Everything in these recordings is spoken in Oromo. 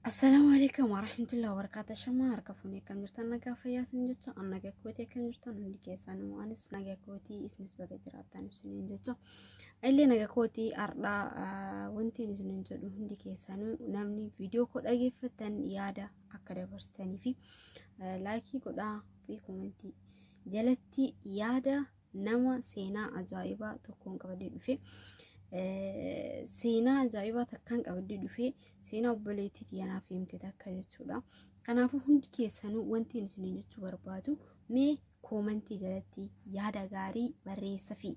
Assalaamu alaikum warahmatullahi wabarakatuh. Shamaa harka fuunee akkam jirtan? Nagaa fayyaa isin jecha an nagaa kootii. Akkam jirtan hundi keessan immoo? Anis nagaa kootii, isinis baga jiraattan isiniin jecha. Illee nagaa kootii. Har'aa wanti isiniin jedhu, hundi keessanuu namni viidiyoo koo dhageeffattan yaada akka dabarsitanii fi like godhaa fi comment jalatti yaada. Nama seenaa ajaa'ibaa tokkoon qabadee dhufe, seenaa ajaa'ibaa takkaan qabadee dhufe, seenaa obboleettii tiyanaaf himte takka jechuudha. Kanaafuu hundi keessanuu wanti isiniin jechuu barbaadu, mee comment jalatti yaada gaarii barreessa fi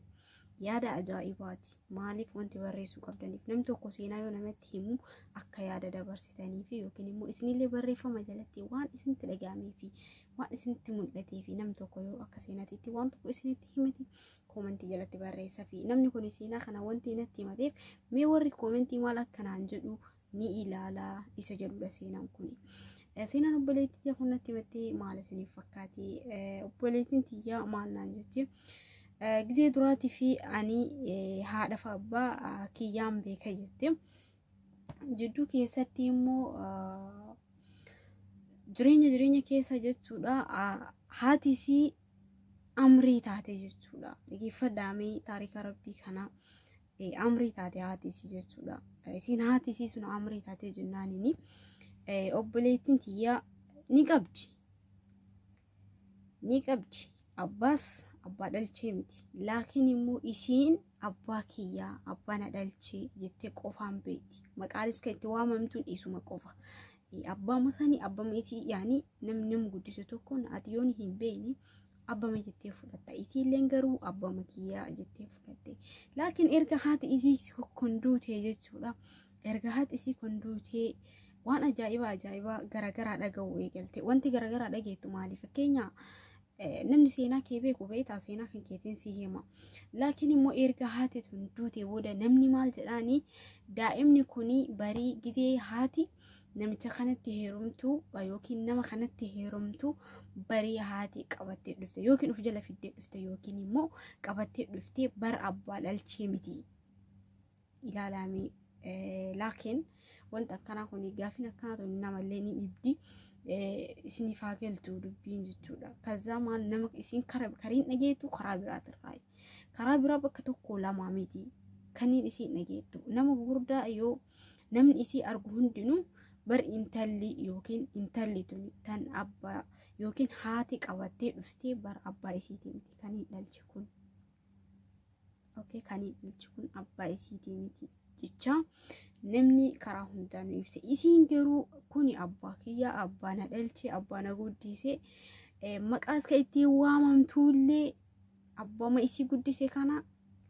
yaada ajaa'ibaati. Maaliif wanti barreessuu qabdaniif, namni tokko seenaa yoo namatti himu akka yaada dabarsitanii fi yookiin immoo isinillee barreeffama jalatti waan isinitti dhaga'amee fi waan isinitti mul'atee fi namni tokko yoo akka seenaatiitti waan tokko isinitti himate comment jalatti barreessa fi namni kun seenaa kana wanti natti himateef, mee warri comment maal akkanaan jedhu ni ilaalaa isa jedhudha seenaan kuni. Seenaan obboleettii tiyya kun natti himattee maal isiniif fakkaati? Obboleettiin tiyyaa maal naan jetti? Gizee duraatii fi ani haadha fi abbaa kiyyaan beeka jette. Jidduu keessatti immoo jireenya keessa jechuudha, haati isii amrii taate jechuudha. Dhaggeeffadhaamee taarika rabbii kana, amrii taate haati isii jechuudha. Isiin haati isii sun amrii taate jennaanini obboleettiin tiyyaa ni qabdi. Ni qabdi. Abbaas abbaa dhalchee miti. Laakiin immoo isiin abbaa kiyyaa, abbaa na dhalchee jettee qofaan beekti. Maqaanis kan itti waamamtuun isuma qofa. Abbaa masanii abbaa isii, yaani namni nama guddisu tokko ati yoon hin beekne abbama jettee fudhatta. Isiilleen garuu abbama kiyyaa jettee fudhatte. Laakiin erga haati isii kun duutee jechuudha. Erga haati isii kun duutee waan ajaa'ibaa ajaa'ibaa garaagaraa dhaga'uu eegalte. Wanti garaagaraa dhageettu maali? Fakkeenya, namni seenaa kee beeku beektaa, seenaa kan keetiin si hima. Laakiin immoo erga haati tun duute booda namni maal jedhaanii, daa'imni kuni barii gizee haati namicha kanatti heerumtu yookiin nama kanatti heerumtu barii haati qabattee dhufte yookiin uf jala fiddee dhufte yookiin immoo qabattee dhufte bara abbaa dhalchee miti. Ilaalame, laakiin wanta akkanaa kun, gaafin akkanaa tun namallee ni dhibdi. Isiniif haa galtu dubbiin jechuudha. Kazaa maal nama isin kariin dhageettu karaa biraatirraa. Karaa biraa bakka tokko lamaa miti. Kaniin isiin dhageettu. Nama gurguddaa yoo namni isii argu hundinuu bar intalli yookiin intalli tun tan abbaa yookiin haati qabattee dhuftee bar abbaa isiitii miti kaniin dhalche kun. Okay, kaniin dhalche kun abbaa isiitii miti jecha namni karaa hundaan ibse. Isiin garuu kuni abbaa kiyya, abbaa na dhalche, abbaa na guddise, maqaas kan ittiin waamamtuullee abbama isii guddise kana.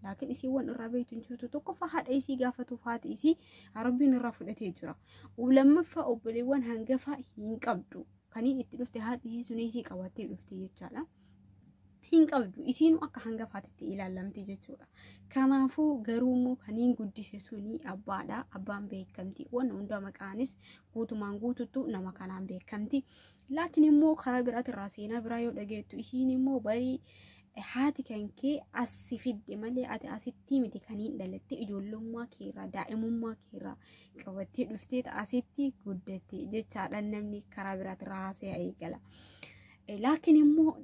Laakiin isii waan irraa beektu hin jirtu. Tokkoffaa, haadha isii gaafatuuf haati isii rabbiin irraa fudhatee jira. Lammaffaa, obboleewwan hangafa hin qabdu. Kaniin itti dhufte haati isii sun isii qabattee dhufte jechaadha. Hin qabdu, isiinuu akka hangafaatitti ilaalamti jechuudha. Kanaafuu garuu immoo kaniin guddise suni abbaadha. Abbaan beekamti. Wanna hundaa maqaanis guutumaan guututtu nama kanaan beekamti. Laakiin immoo karaa biraatirraa seenaa biraa yoo dhageettu, isiin immoo barii haati kan kee as si fidde malee ati asitti miti kaniin dhalatte, ijoollummaa keerraa, daa'imummaa keerraa qabattee dhuftee asitti guddatte jechaadha namni karaa biraatirraa haasa'aa eegala. Laakiin immoo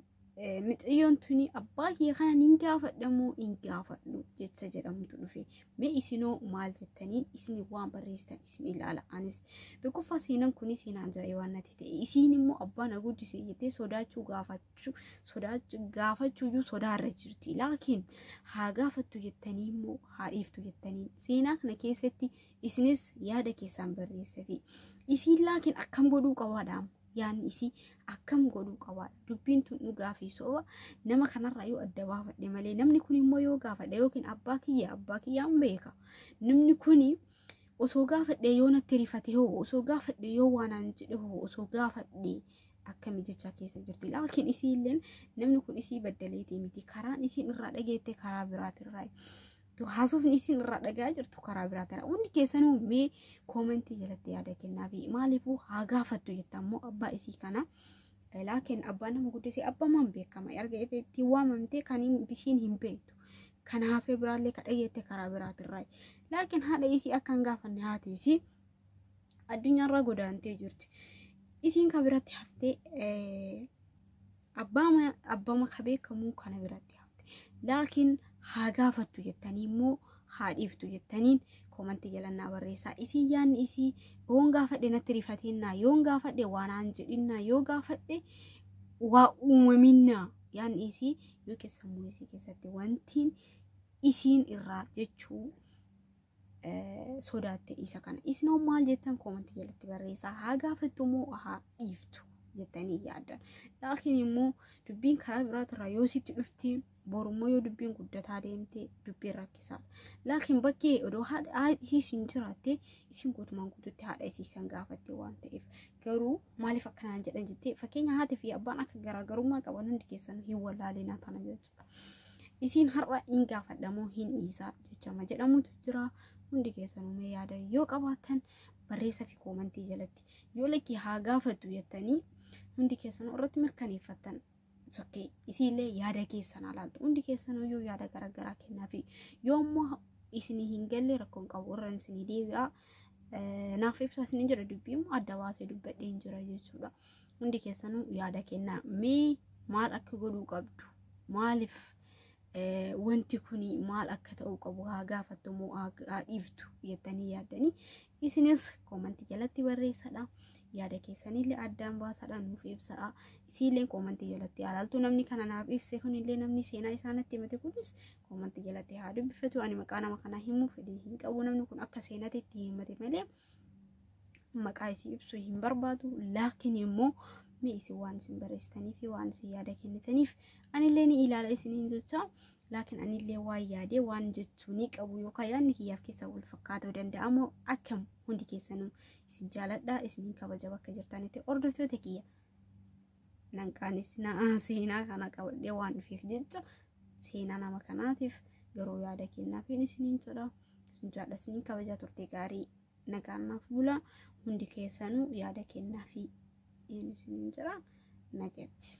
mixiyyoon tuni abbaa kiyya kana nin gaafadhamoo hin gaafadhu jecha jedhamtu dhufe. Mee isinoo maal jettaniin isin waan barreessitan isin ilaala. Anis tokkoffaa seenaan kunis seenaa ajaa'ibaa natti ta'e. Isiin immoo abbaa na guddise jettee sodaachuu, gaafachuu, sodaachuu, gaafachuuyyuu sodaarra jirti. Laakiin haa gaafattu jettanii immoo haa dhiiftu jettanii, seenaa kana keessatti isinis yaada keessaan barreessafi. Isiin laakiin akkam godhuu qabaadha? Yaanni isii akkam godhuu qabaadha? Dubbiin tun dhugaa fi soba nama kanarraa yoo adda baafadhe malee, namni kun immoo yoo gaafadhe yookiin abbaa kiyya, abbaa kiyyaan beeka. Namni kuni osoo gaafadhe yoo natti rifate hoo, osoo gaafadhe yoo waan aan jedhe hoo, osoo gaafadhe akkami jechaa keessa jirti. Laakiin isiilleen namni kun isii baddaleetii miti. Karaan isiin irraa dhageette karaa biraatirraa. Haasofni isin irraa dhagaa jirtu karaa biraatirraa. Hundi keessanuu mee comment jalatti yaada kennaafi. Maaliifuu haa gaafattu jetta ammoo abbaa isii kana? Laakiin abbaa nama guddisee abbaa beekama. Erga itti waamamtee kan isiin hin beektu. Kan haasee biraallee ka dhageette karaa biraatirraa. Laakiin haadha isii akka hin gaafanne haati isii Addunyaarraa godaantee jirti. Isiin kan biratti haftee abbama ka beekamuu kana biratti hafte. Laakiin haa gaafattu jettanii immoo haa dhiiftu jettaniin koomantii jalannaa barreessaa. Isiin yaadni isii yoon gaafadhe natti rifateennaa, yoon gaafadhe waan aan jedhinnaa, yoo gaafadhe waa uumaminnaa yaadni isii yoo sammuu isii keessatti wantiin isiin irraa jechuu sodaatte isa kana. Isin hoo maal jettan koomantii jalatti barreessaa. Haa gaafattu moo haa dhiiftu jettanii yaaddan. Laakiin immoo dubbiin karaa biraatirraa yoo sitti dhufte borummoo yoo dubbiin guddataa deemte dubbiin rakkisaadha. Laakiin bakkee odoo haadha isiis hin jiraatte isiin guutumaan guututti haadha isiisan gaafatte waan ta'eef garuu maaliif akkanaan jedhan jettee fakkeenya haatii fi abbaan akka garaagarummaa qaban hundi keessan hin wallaalinaa tana jechuudha. Isiin har'a hin gaafadhamoo hin dhiisaa jechama jedhamutu jira. Hundi keessanuu mee yaada yoo qabaatan barreessa fi koomantii jalatti yoo lakki haa gaafattu jettanii hundi keessanuu irratti mirkaneeffattan sokkee isiillee yaada keessan alaaltu hundi keessanuu yoo yaada garaagaraa kennaafi yoo immoo isinii hin galle rakkoon qabu irra isinii deebi'a. Naaf ibsa isin jira dubbii immoo adda baasee dubbadheen jira jechuudha. Hundi keessanuu yaada kennaa mee maal akka godhuu qabdu maaliif wanti kun maal akka ta'uu qabu haa gaafattu moo haa dhiiftu jettanii yaaddanii isinis koomantii jalatti barreessadha. Yaada keessanillee addaan baasadha nuuf ibsadha. Isiillee koomantii jalatti alaaltu namni kana naaf ibse kunillee namni seenaa isaanitti himate kunis koomantii jalatti haa dubbifatu. Ani maqaa nama kanaa himuu fedhii hin qabu namni kun akka seenaatti itti himate malee maqaa isii ibsu hin barbaadu. Laakiin immoo mee isin waan isin barreessitanii fi waan isin yaada kennitaniif anillee ni ilaala isiniin jecha. Laakiin anillee waan yaadee waan jechuu ni qabu yookaan yaadni kiyyaaf keessa wal fakkaatuu danda'amu akkam hundi keessanuu isin jaaladha isiniin kabaja bakka jirtanitti hordoftoota kiyya. Nan qaanessinaa seenaa kana qabadhee waan dhufeef jecha seenaa nama kanaatiif garuu yaada kennaafiin isiniin jedha. Isin jaalladha isiniin kabaja turte gaarii nagaan naaf bula hundi keessanuu yaada kennaafi isiniin jedha nagatti.